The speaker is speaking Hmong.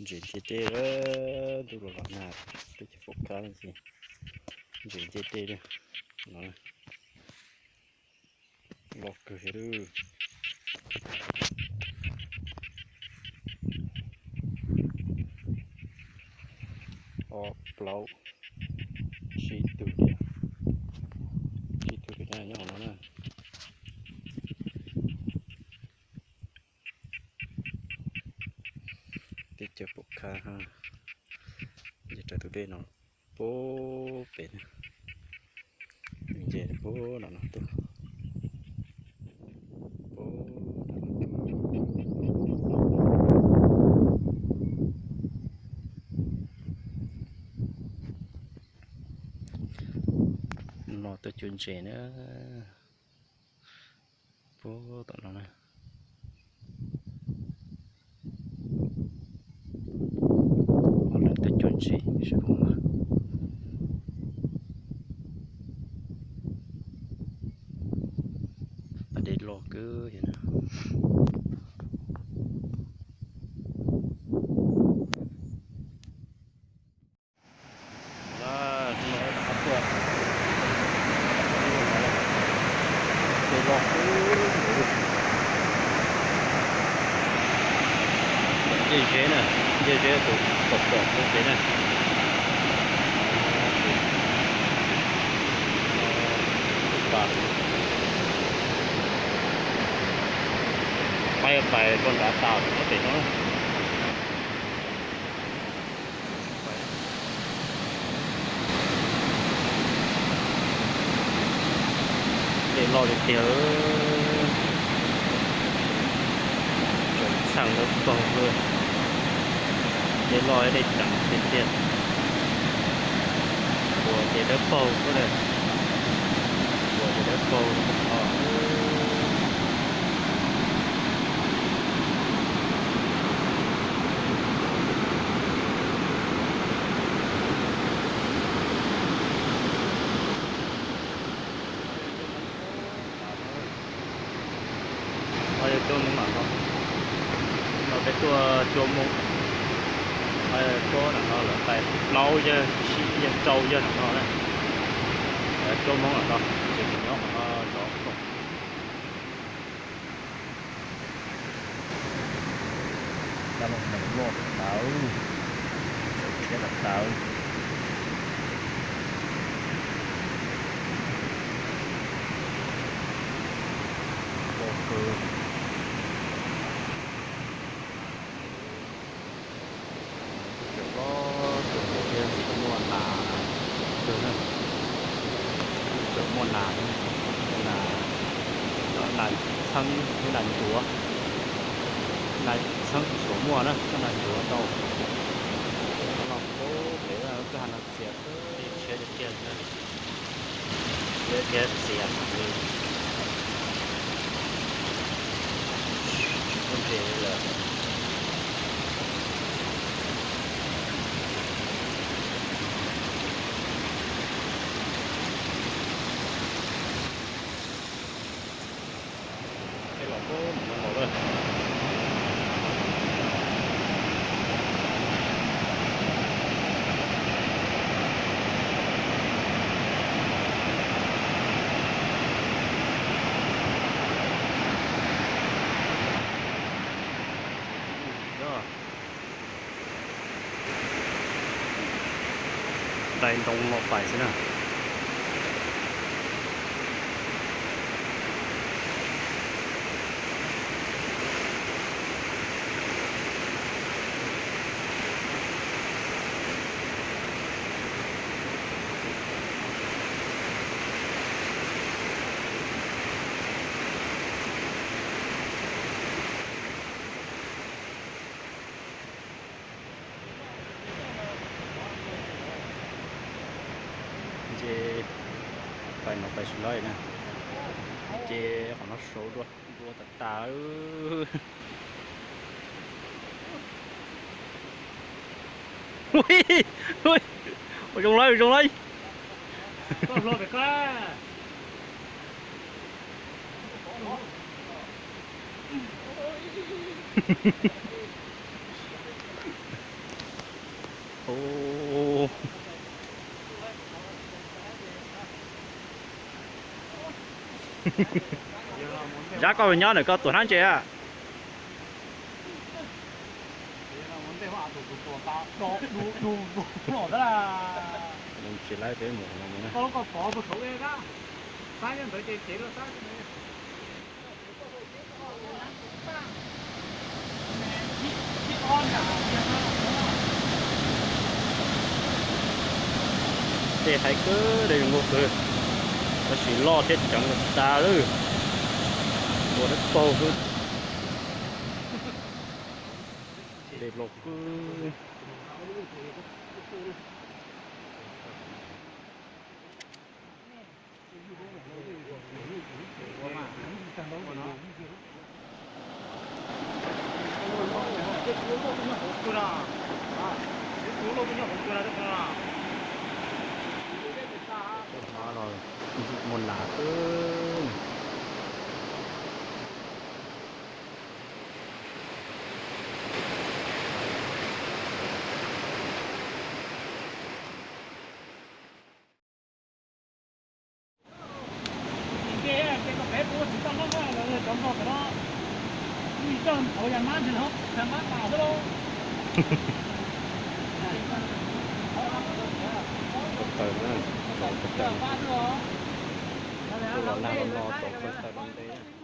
Ntses nce dej, ntuj los los nag, twb tsis pom qab li ces ntses nce dej li no. Loj kawg li. Ob plaub tsib tug diam, tsib tug diam nyob hauv no na. Teb chaws pom khab ha, nce raws tus dej no puag pem na, nce puag nram no tuaj, puag nram no tuaj. No tuaj cuab ntses na, puag tom no na. Lawv tuaj cuab ntses sab hauv no. Pas dej loj kawg yog na. Dej loj, nce ze na, nce ze tus pom pom tus pem na. Pais pais rau nrad tas pem no. Dej loj tiag tiag, tseem txheej dawb paug xwb. Dej loj dej ceev tiag tiag. Ua ces dawb paug xwb na, ua ces dawb paug no. Ho yog cua Hmoob lam no, no peb tuaj cua Hmoob, ho yog cua lam no lawv pais plaub yawg, tsib yawg, rau yawg lam no na. Lawv cua Hmoob lam no, ces nws nyob qhov no zov kom. Cov loj tawv, tseem cov loj tawv. Loj kawg. Tseem loj, tseem muaj nas kawg na. Tseem muaj nas, nas, nas txheeb, nas ncuav. Nas txheeb tsis tshua muaj na, nas ncuav ntau. Cov no pem kwj ha no txias, tshiab tiag tiag na. Lawv thiab txias heev li, tsis muaj ntses li lawm. Tej los puag mus no los lawm. Dai ntoo los pais xwb na. Nce pais no pais tsis laib na, nce qhov no saud dua, dua tas tas. Ua zoo lawm, ua zoo lawm. Zab, koj nyob ntawm koj tuam hnab ntses a. Tsis laib peb mus no. Tej haib kawg, dej zoo nkauj kawg, tab sis loj thiab ceev tas lawm. Ua dab paug xwb. Dej loj kawg. Muaj nas xwb. Tawm na, tawm tawm. Los lag los no tawm tawm nte.